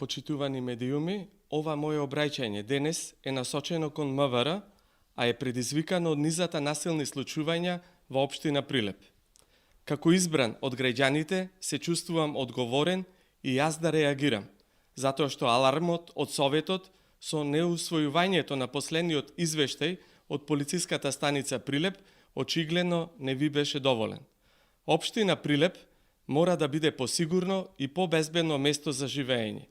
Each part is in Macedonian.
Почитувани медиуми, ова моје обраќање денес е насочено кон МВР, а е предизвикано од низата насилни случувања во општина Прилеп. Како избран од граѓаните, се чувствувам одговорен и јас да реагирам, затоа што алармот од Советот со неусвојувањето на последниот извештај од полициската станица Прилеп очигледно не ви беше доволен. Општина Прилеп мора да биде посигурно и побезбедно место за живење.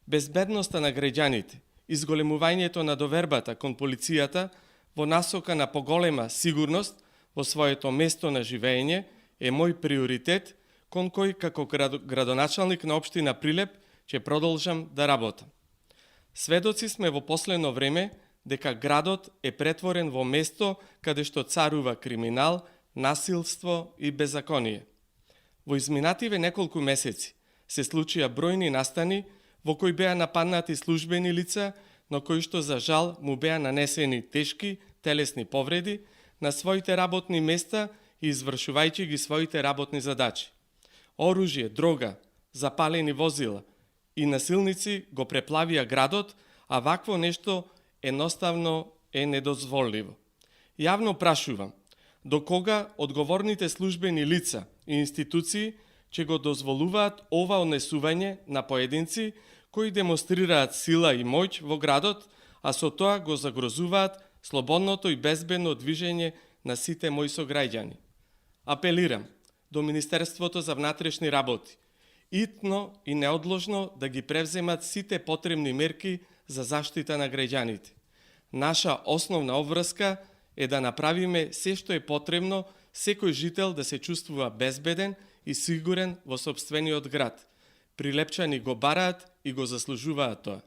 Безбедноста на граѓаните, изголемувањето на довербата кон полицијата во насока на поголема сигурност во своето место на живење е мој приоритет кон кој како градоначалник на општина Прилеп ќе продолжам да работам. Сведоци сме во последно време дека градот е претворен во место каде што царува криминал, насилство и беззаконие. Во изминативе неколку месеци се случија бројни настани во кои беа нападнати службени лица, но кои што за жал му беа нанесени тешки телесни повреди на своите работни места и извршувајќи ги своите работни задачи. Оружје, дрога, запалени возила и насилници го преплавија градот, а вакво нешто едноставно е недозволиво. Јавно прашувам, до кога одговорните службени лица и институции ќе го дозволуваат ова однесување на поединци кои демонстрираат сила и моќ во градот, а со тоа го загрозуваат слободното и безбедно движење на сите мои сограѓани. Апелирам до Министерството за внатрешни работи итно и неодложно да ги превземат сите потребни мерки за заштита на граѓаните. Наша основна обврска е да направиме се што е потребно секој жител да се чувствува безбеден и сигурен во сопствениот град. Прилепчани го бараат и го заслужуваат тоа.